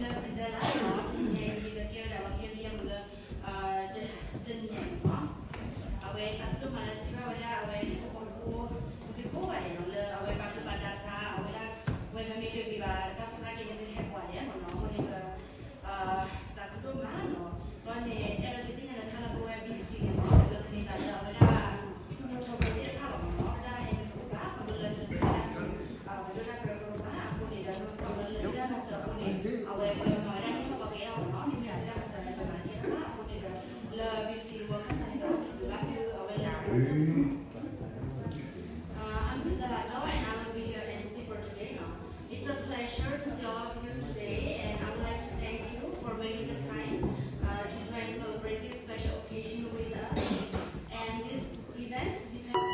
လၢ Brazil လၢ တနံၤညါအံၤ လၢကဲဝဲဒၣ် ပှၤကဲဒ်ယဲမုၢ်လၢ တနံၤညါအံၤန့ၣ်လီၤ. အဝဲသးခုဒိၣ်မးလၢထံၣ်ဘၣ်ဝဲဒၣ် အဝဲဟံၣ်ဖိဃီဖိ ပူၤသ့ၣ်ကိးဂၤဒဲးနီၤ လၢအဝဲပာ်သူၣ်ပာ်သး အဝဲဒၣ် ဝဲမ့ၢ်တဂ့ၤဘၣ် တၢ်စူၢ်တၢ်နာ်က့ၤန့ၣ် ဟဲပှၤဒဲးမ့ၢ်နီၤ အဃိန့ၣ်ဒီး သးခုဒိၣ်မးနီၤ. ဒီးန့ၣ် အဲၣ်ဒိးဒုးသ့ၣ်ညါလၢထါလၢပဝဲ B C န့ၣ်နီၤ လၢကန့ၢ်သးလၢအဝဲဒၣ် ဒူဖိထီဘိသ့ၣ်တဖၣ်လီၤမ့ၢ်နီၤ တၢ်ဟဲမ့ၢ်တအိၣ်ဘၣ် ခီဖျိလၢတၢ်ဒိၣ်ထီၣ် ပဒိၣ်တၢ်ပၢတၢ်ပြးတအိၣ်ဘၣ်အဃိန့ၣ်ဒီး ခီဖျိလၢလံာ်တၢ်မၤစၢၤအဃိန့ၣ် အဝဲပမၤဝဲဒၣ်န့ၣ်ထီၣ်ပှၤကဲအီၤမ့ၢ်နီၤ မ့မ့ၢ်လံာ်တၢ်မၤစၢၤလၢပမၤကဲအီၤအဃိန့ၣ်ဒီး လၢ B C ဝဲခၢၣ်စးန့ၣ်ဒီး စံးဘျုးဘၣ်သုအဝဲလၢ Uh, I'm Gisela Doe, and I will be your M C for today. It's a pleasure to see all of you today, and I would like to thank you for making the time uh, to try and celebrate this special occasion with us. And this event depends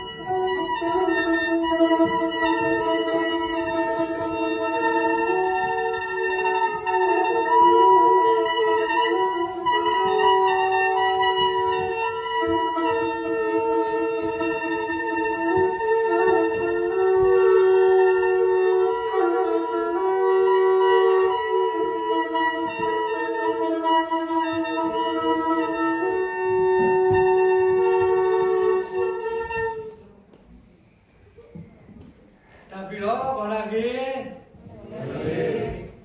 တၢ်ဘျုးလီၤ ပှၤလၢအဂ့ၤ,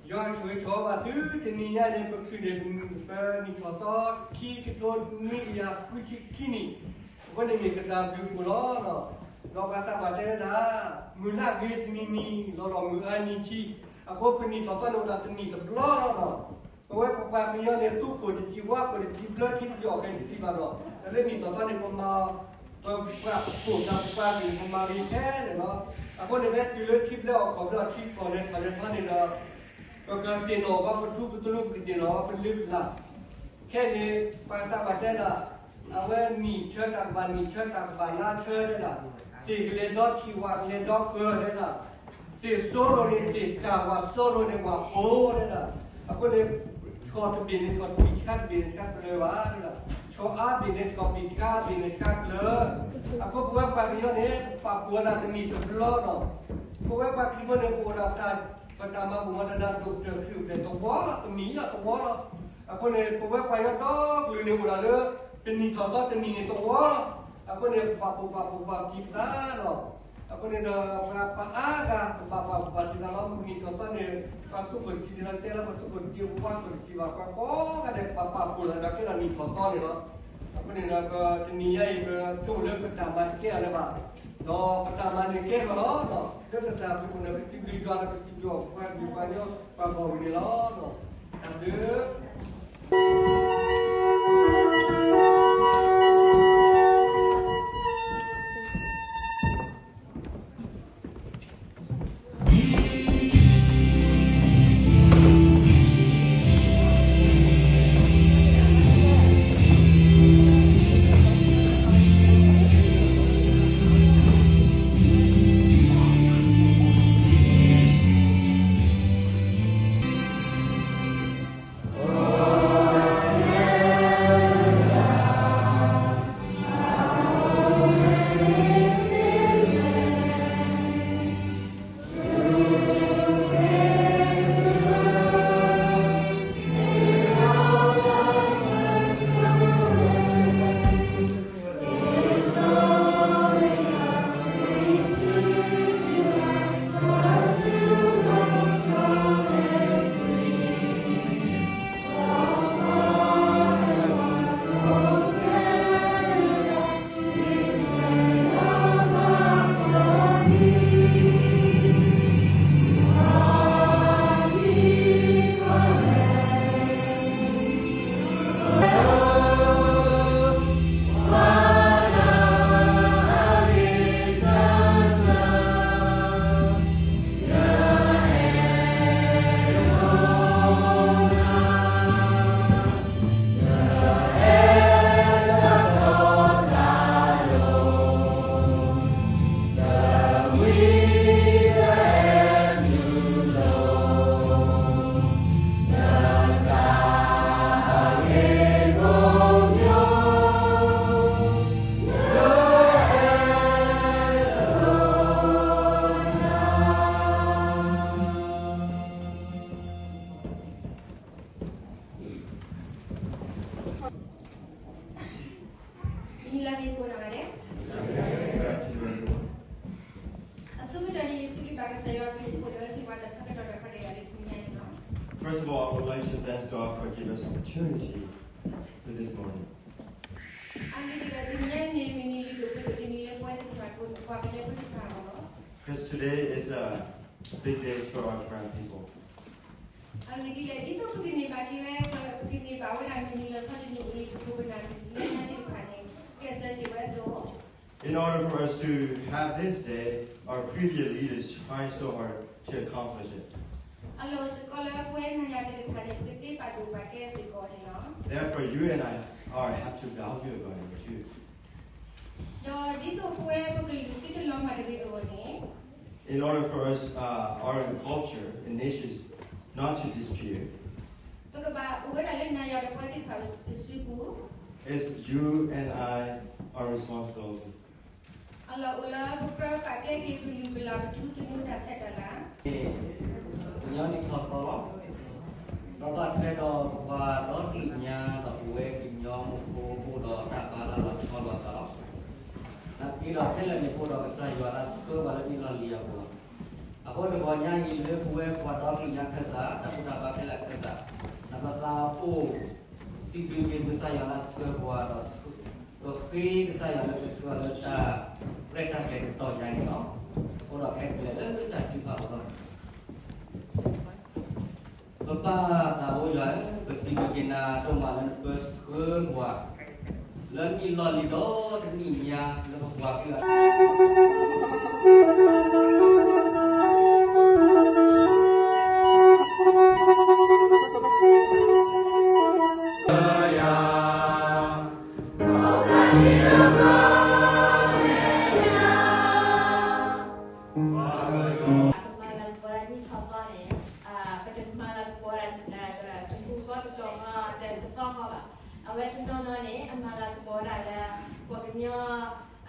ယွၤဆိၣ်ဂ့ၤဆိၣ်ဝါဘၣ်သု တနံၤညါန့ၣ် ပချုးန့ၣ် ပနံၣ်ထီၣ်သီ ခံကထိနွံကယၤဃုဆံခံနံၣ်, အဃိန့ၣ်မ့ၢ်ကစၢ်ဘျုးအပူၤလီၤ. ဒီးပှၤသးပှၢ်တဲဝဲဒၣ် မုၢ်လၢဂ့ၤတနံၤနံၤ လီၤလီၤမုၢ်အါနံၤဆံ, အဃိပနံၣ်ထီၣ်သီန့ၣ်အိၣ်ဒီးတနံၣ်တဘျီလီၤ. ပဝဲပပှၤကညီန့ၣ် သူခိၣ်တစံး ဝါခိၣ်တစံး ဘျၢထံတစံး အီၣ်ခဲတစံးဘၣ်ဒီး တၢ်လၢနံၣ်ထီၣ်သီန့ၣ် ပမၤ ပပှၤခိၣ်ဒီးပပှၤကလုာ်န့ၣ် ပမၤဂ့ၤခဲလၢာ်လီၤ. အဃိန့ၣ် ဖဲတုၤလၢထံဘျၢအီၣ်ခိၣ်ဘျၢအီၣ်ထံကီၢ်လဲၤထီၣ်လဲၤထီန့ၣ်ဒီး ပကသ့ၣ်နီၣ်ပှၤပထူပတလိၤ ပကသ့ၣ်နီၣ်ပလုၢ်ပလၢ် ခဲအံၤန့ၣ် ပှၤသးပှၢ်တဲဒၣ် အဝဲနံၣ်ဆၢတၢ်ကဘၣ်နံၣ်ဆၢတၢ်ကဘၣ်လါဆၢတဲဒၣ်, သ့ၣ်ကလဲၤဒီထံၣ် ဝၣ်ကလဲၤဒီဃၢၤတဲဒၣ်, သ့ၣ်စိရိၤန့ၣ်သ့ၣ်ကၢ် ဝၣ်စိရိၤန့ၣ်ဝၣ်ဖိတဲဒၣ်, အဃိန့ၣ် ဆီၣ်တဘ့ၣ်န့ၣ်ဆီၣ်တဘ့ၣ် ဆၣ်တဘ့ၣ်န့ၣ်ဆၣ်တဘ့ၣ်ဘၣ်တဲဒၣ်, ဆီၣ်အါဘ့ၣ်န့ၣ်ဆီၣ်ဘ့ၣ် ဆၣ်အါဘ့ၣ်န့ၣ်ဆၣ်ကျၢၤ, အဃိပဝဲပှၤကညီန့ၣ် ပာ်ဖှိၣ်ဝဲဒၣ်တနံၣ်တဘျီဒီး ပဝဲပှၤခရံာ်ဖိန့ၣ် ပအိၣ်ဒၣ်တၢ် ပတၢ်မၤဘူၣ်မၤတၢ်ဒၣ်ဒိၣ်ကတၢၢ် ခရံာ်အိၣ်ဖျဲၣ်တဝီလီၤ တနံၣ်လီၤတဝီလီၤ. အဃိန့ၣ် ပဝဲပှၤကညီဒီကလုာ်န့ၣ်အိၣ်ဒၣ်လၢ တနံၣ်ထီၣ်သီတနံၣ်န့ၣ်တဝီလီၤ. အဃိန့ၣ် ပပာ်ဖှိၣ်ပာ်ဖှိၣ်ပာ်ဖှိၣ်ပသးလီၤ. အဃိန့ၣ်ဒီး ပှၤပှၤအါဂၤ ပဘၣ်ပာ်ဖှိၣ်ပာ်ဖှိၣ်သးလီၤ နံၣ်ထီၣ်သီန့ၣ် ပှၤသူခိၣ်တစံးလီၤ တဲလၢပှၤသူခိၣ်တစံး ပှၤခိၣ်တစံးဘၣ် ပှၤကိးဂၤဒဲး ပဘၣ်ပာ်ဖှိၣ်လီၤဒီးကဲထီၣ်နံၣ်ထီၣ်သီန့ၣ်လီၤ. အဃိန့ၣ်ဒီး ပတနံၤညါအံၤ ပဆိကမိၣ်လၢပတၢ်မၤတကဲအီၤလၢၤဘၣ်, ဒီးပတၢ်မၤန့ၣ်ကဲထီၣ်လီၤ. လၢပသးပူၤန့ၣ် ပစံးဘျုးယွၤဒီးပစံးဘျုးပှၤဘျုးပှၤညီ ပှၤဂီၢ်မုၢ်န့ၣ်လီၤ. တၢ်ဘျုး ဘၣ်ကစၢ်ယွၤအဘျုးအဖှိၣ်လၢဟ့ၣ်ပှၤတၢ်ဆၢကတီၢ်တဖၣ်န့ၣ် လၢတနံၤညါအံၤလီၤ. First of all, I would like to thank God for giving us opportunity for this morning. အဂ့ၢ်ဒ်လဲၣ်, တနံၤညါအံၤန့ၣ် မ့ၢ်နံၤလံၤဒိၣ်ဖှိၣ်ဒိၣ်တနံၤလၢပဝဲသ့ၣ်တဖၣ် ပှၤကညီဖိသ့ၣ်တဖၣ်အဂီၢ်လီၤ. Because today is a big day for our Karen people. အဂ့ၢ်ဒ်လဲၣ်, ဒ်သိးပကန့ၢ်ဘၣ်က့ၤဝဲ ပကန့ၢ်ဘၣ်ဝဲဒၣ်မုၢ်နံၤလီၤဆီတနံၤအံၤ ပခိၣ်ပနၢ်လၢညါသ့ၣ်တဖၣ်န့ၣ် ကဲစၢးတ့ၢ်ဝဲအသိး In order for us to have this day, our previous leaders tried so hard to accomplish it. အလီၢ်အိၣ်စ့ၢ်ကီးလၢပဝဲနၤယၤသ့ၣ်တဖၣ်န့ၣ် ပကသ့ပာ်ဒိၣ်ပာ်ကဲစ့ၢ်ကီးန့ၣ်လီၤ. Therefore, you and I are, have to value about it too. ဒီးဒ်သိးပဝဲပကလုာ်သုတလီၤမၢ်တဂ့ၤအဂီၢ်န့ၣ် In order for us, uh, our culture and nation not to disappear, ပကဘၣ်အိၣ်ဝဲဒၣ်လၢနၤယၤဒီးပဝဲသ့ၣ်တဖၣ်ပစုပူၤ is you and I our responsibility. အလီၢ်အိၣ်လၢပကြၢးပာ်ကဲက့ၤပလုၢ်ပလၢ်ပထူသနူတၢ်ဆဲးတၢ်လၤ ကညီနံၣ်ထီၣ်သီလီၤ. ဒီးဘၣ်ထွဲဒီးပှၤဒီကလုာ်ညါ ဒီးပဝဲကညီမုၢ်ဖိအိၣ်ဒီးတၢ်ဘါလၢ်လီၤဆီလိာ်သးလီၤ. နာ်သက့ဒီးခဲလၢာ်န့ၣ် ပအိၣ်ဒီးကစၢ်ယွၤလၢဆှၢပှၤလၢနံၣ်လီၢ်လံၤအပူၤလီၤ. အဃိတဂီၤညါအံၤ လၢပဝဲပှၤဒီကလုာ်ညါခၢၣ်စး တၢ်ဘူၣ်တၢ်ဘါခဲလၢာ်ခၢၣ်စး ဒီးပသးအိၣ် စံးဘျုးက့ၤကစၢ်ယွၤလၢဆှၢပှၤဒီး ဒီးဃ့ကစၢ်ယွၤလၢကဆှၢလၢတၢ်ရဲၣ်တၢ်ကျဲၤတတီၤညါန့ၣ်လီၤ. အိၣ်ဒီးခဲကလဲာ်လၢတၢ်ထုကဖၣ်အဃိလီၤ. ပပၢ်သးဘိယွၤဧၢ, ပစံးဘျုးက့ၤနၤဒိၣ်မးလၢနပၢဆှၢပှၤ လၢနံၣ်လီၢ်လံၤဒီးတနံၣ်ညါလၢပပှၤကလုာ် ပမၤလၤကပီၤဝဲဒၣ်နံၣ်ထီၣ်သီန့ၣ် ပတမၤလၤကပီၤဝဲဒၣ် တပူၤဃီတတီၤဃီ တသီဃီဘၣ်. အဝဲတနီၤနီၤန့ၣ် အမၤလၤကပီၤဝဲဒၣ်လၢ ပှၤကညီ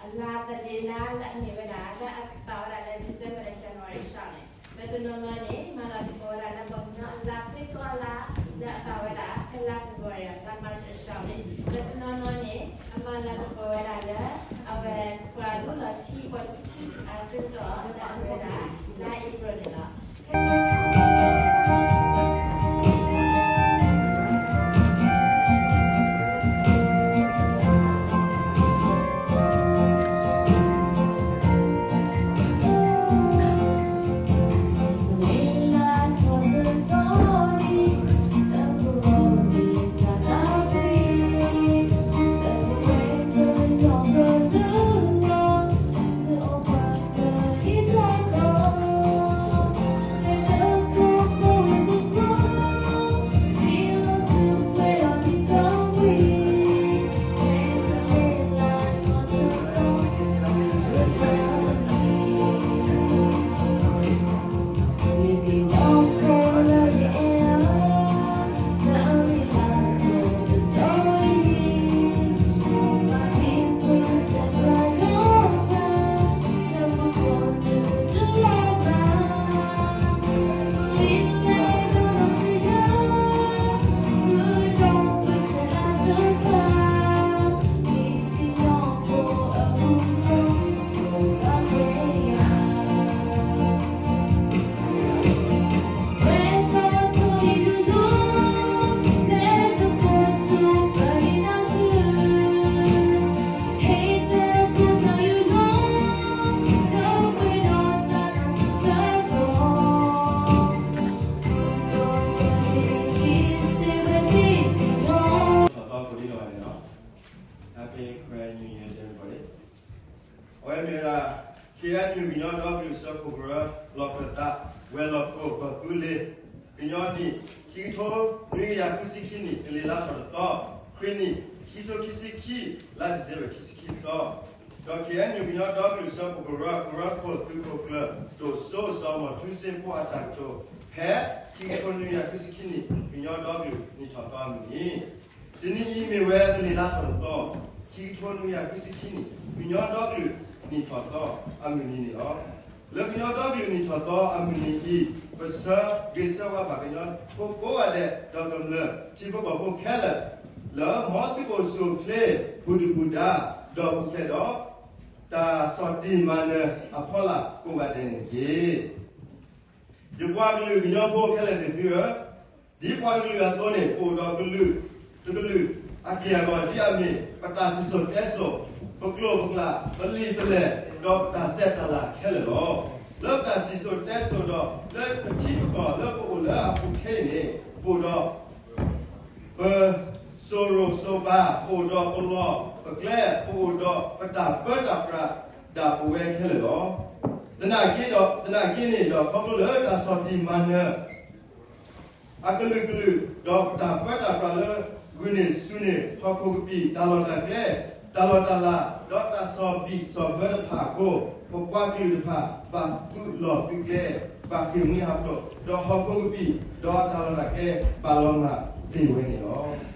အလါသလ့ၤလါလၢအမ့ၢ်ဝဲဒၣ် လၢအပာ်ဝဲဒၣ်လၢ December ဒီး January စှၤန့ၣ်, လၢတနီၤနီၤန့ၣ် မၤလၤကပီၤဝဲဒၣ်လၢပှၤကညီအလါသ့ကီးအလါ လၢအပာ်ဝဲဒၣ်ဖဲလါ February လါ March အစှၤန့ၣ်, လၢတနီၤနီၤန့ၣ် အမၤလၤကပီၤဝဲဒၣ်လၢ အဝဲပှၤလူလီၤထံ ပှၤလူထံအဆၢကတီၢ် လၢအမ့ၢ်ဝဲဒၣ် လါ April န့ၣ်လီၤ. ထီၣ်သီကိးဒံနီၢ်ဂၤဒဲးနီၤ, Happy Karen New Year everybody. အဝဲမ့ၢ်ဝဲဒၣ် ခ့ၣ်အဲၣ်ယူၣ် ကညီဒီကလုာ်စၢဖှိၣ်ကရၢ လီၢ်ခၢၣ်သး ဝဲၤလီၢ်ခိၣ်ကီၢ်သူလ့ၤ ကညီနံၣ် ခံကထိနွံကယၤဃုဆံခံနံၣ် ကလံၤလါထီၣ်တသီ, ခရံာ်နံၣ် ခံကထိခံဆံခံ လါဒံၣ်စ့ဘၢၣ် ခံဆံခံသီ, ဒီး ခ့ၣ်အဲၣ်ယူၣ် ကညီဒီကလုာ်စၢဖှိၣ်ကရၢ ကရၢခိၣ်သုးခိၣ်ကျၢၢ် ဒိၣ်စိစီၤမီၤထူစ့ဖိအတၢ်ကတိၤ ဖဲခံကထိနွံကယၤဃုဆံခံနံၣ် ကညီဒီကလုာ်နံၣ်ထီၣ်သီအမုၢ်နံၤ တနံၤအံၤမ့ၢ်ဝဲကလံၤလါထီၣ်တသီ, ခံကထိနွံကယၤဃုဆံခံနံၣ် ကညီဒီကလုာ်နံၣ်ထီၣ်သီအမုၢ်နံၤန့ၣ်လီၤ. လၢကညီဒီကလုာ်နံၣ်ထီၣ်သီအမုၢ်နံၤအံၤ ပဆၢဂ့ၤဆၢဝါဘၣ်ကညီဖိကိးဂၤဒဲး ဒီးကမျၢၢ်ထံဖိကီၢ်ဖိခဲလၢာ် လၢမ်သုကအိၣ်ဆူၣ်အိၣ်ချ့ ပူၤဒုၣ်ပူၤဒါ ဒီးပူၤဖျဲးဒီး တၢ်ဆီၣ်တံၢ်မၤနၢၤအဖီလာ်ကိးဂၤဒဲးန့ၣ်တက့ၢ်. ယပှၤကလုာ်ကညီဖိခဲလၢာ်သ့ၣ်သုဧၢ, ဒ်ပှၤတကလုာ်အသိးန့ၣ် ပအိၣ်ဒီးကလုာ်တကလုာ်အက့ၢ်အဂီၤ ဒ်အမ့ၢ်ပတၢ်စံၣ်စိၤတဲစိၤ, ပကျိာ်ပကျး, ပလံာ်ပလဲၢ်, ဒီးပတၢ်ဆဲးတၢ်လၤခဲလၢာ်လီၤ. လၢပတၢ်စံၣ်စိၤတဲစိၤဒီး လၢပထံပကီၢ်လၢပအိၣ်လၢအပူၤခဲအံၤန့ၣ် ပအိၣ်ဒီး ပစိၤရိၤစိၤပၤ, ပအိၣ်ဒီးပလီၢ်ပကျဲ, ပအိၣ်ဒီးပတၢ်ပၢတၢ်ပြးဒၣ်ပဝဲခဲလၢာ်လီၤ. သနာ်က့ဒီး, သနာ်က့န့ၣ်ဒီး ခီဖျိလၢတၢ်ဆီၣ်တံၢ်မၤနၢၤ အကလုာ်ကလုာ်, ဒီးပတၢ်ပၢတၢ်ပြးလၢ ဂုာ်န့ၢ်စူၤန့ၢ်ဟီၣ်ခိၣ်ကပံာ် တၢ်လီၢ်တၢ်ကျဲ, တၢ်လီၢ်တၢ်လၤ, ဒီးတၢ်ဆီၣ်ဘံၣ်ဆီၣ်ဘၢတဖၣ်အဃိ, ပပှၤကလုာ်တဖၣ် ဘၣ်သုးလီၢ်သုးကျဲ, ဘၣ်ဃ့ၢ်မှံဟးဖျိး, ဒီးဟီၣ်ခိၣ်ကပံာ်, ဒီးတၢ်လီၢ်တၢ်ကျဲ ဘၣ်လီၤမၢ်တ့ၢ်ဝဲန့ၣ်လီၤ.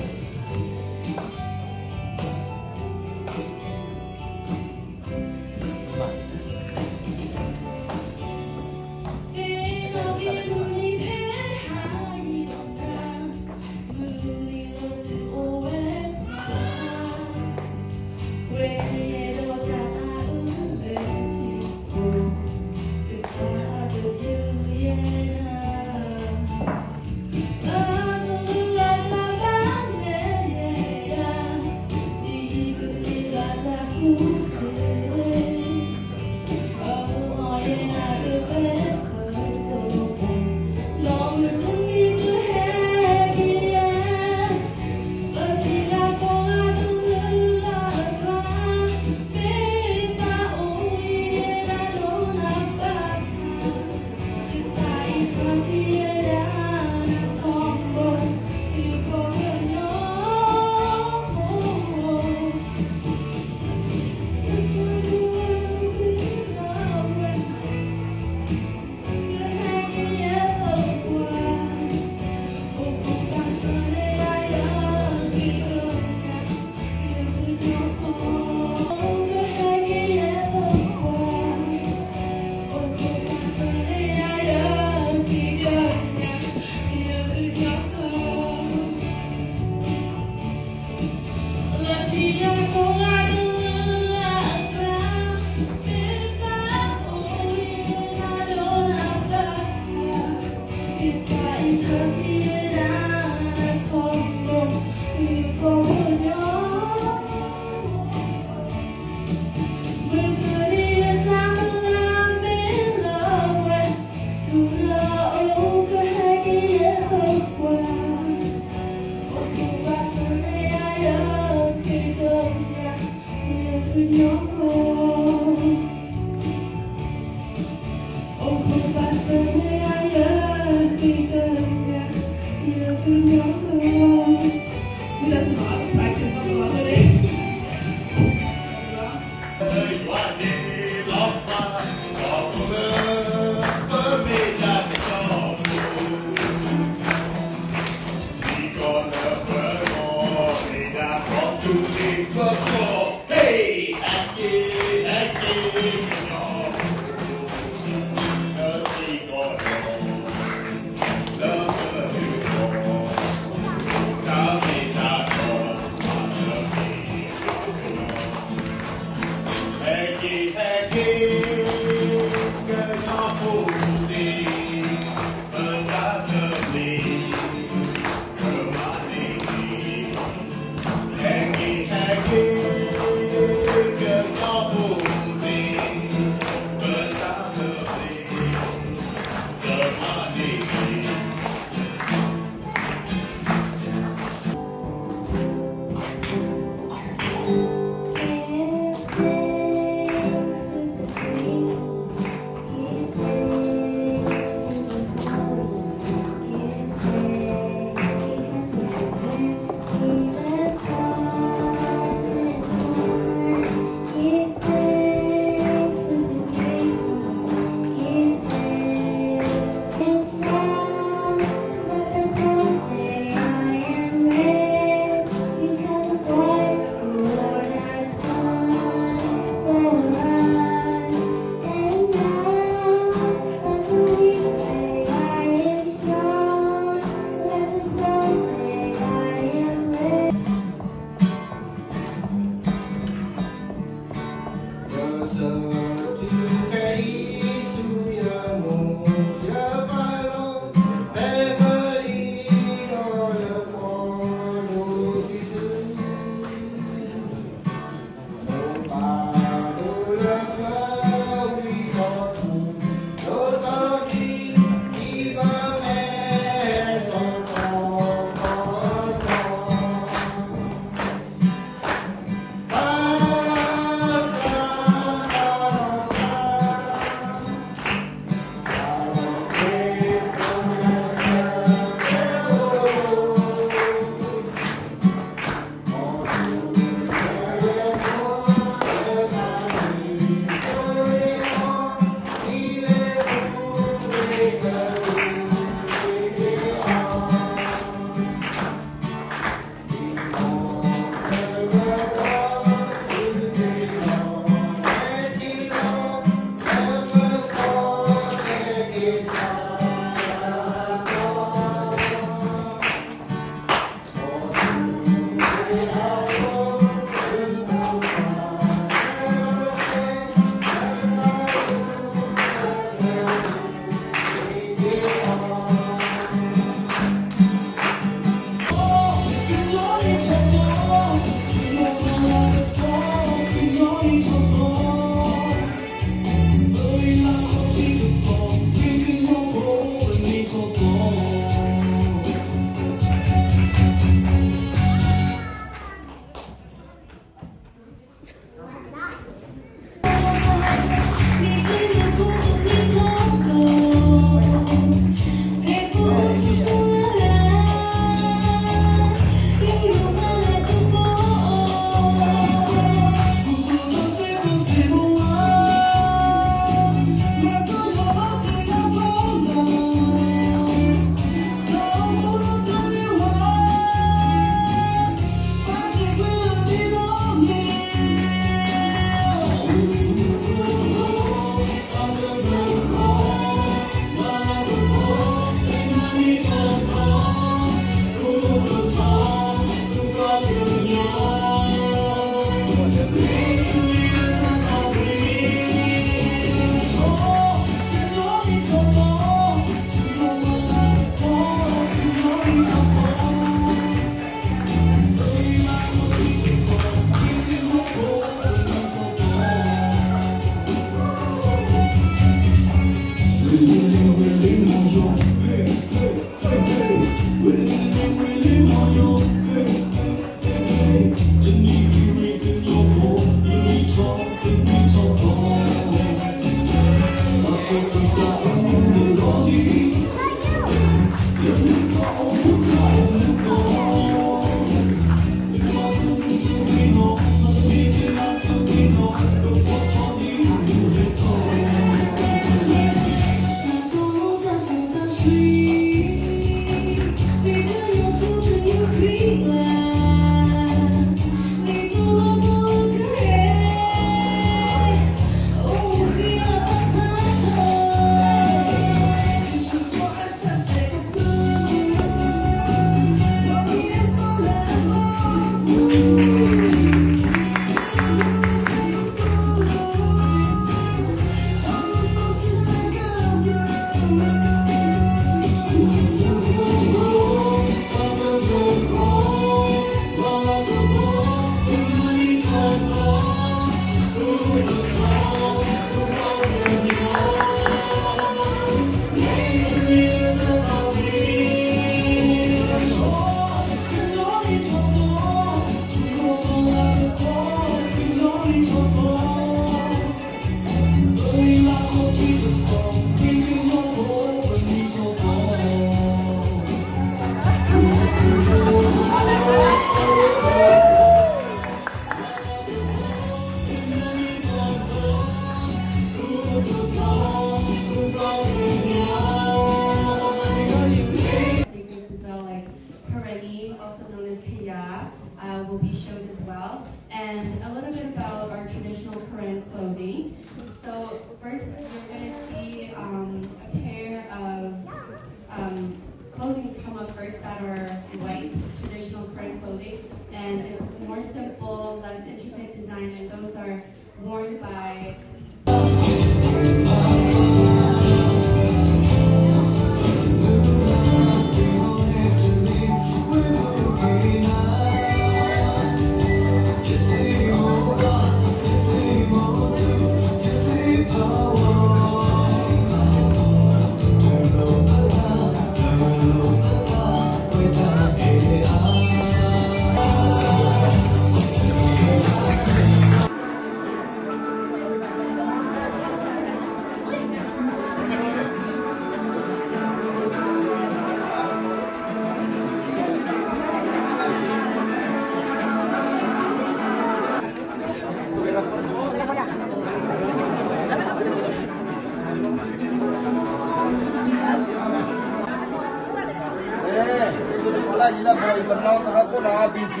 အံၤလၢဘီအံၤ ပနီၢ်သရၢခိၣ်နီၤ ဘီစံ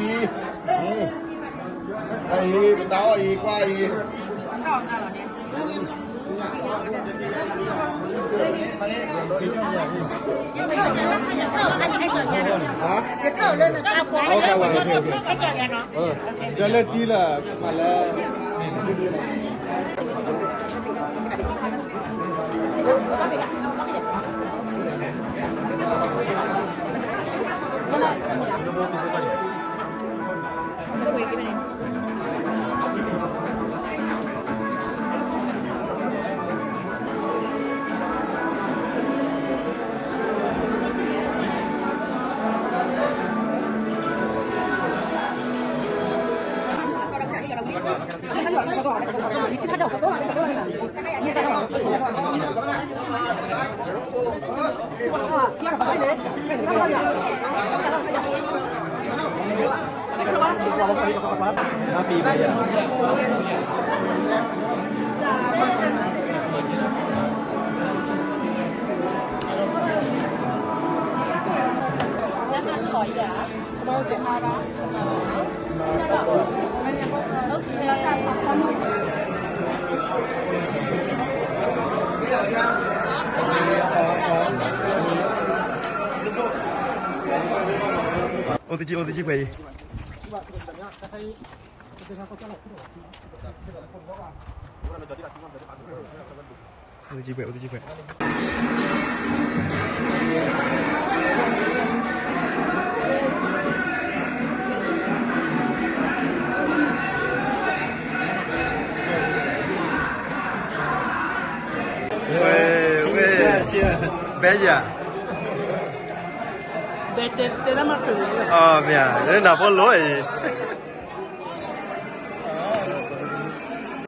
အံၤ ပတၢ်အီၣ်အံၤ ကွၢ်အံၤ ယထီၣ်လၢနတၢ်ပှၢ် ယထီၣ်လၢနတၢ်ပှၢ် ယထီၣ်လၢနတၢ်ပှၢ် ဒီးလၢတံၢ်လၢ မၤလၢ အိၣ်တကံၢ် အိၣ်တကံၢ်ဖဲအံၤ အိၣ်တကံၢ်ဖဲ အိၣ်တကံၢ်ဖဲ ဝဲ ဝဲ ဘဲယၤ မ့ၢ်ဧါ လၢနဖိလိၤအံၤ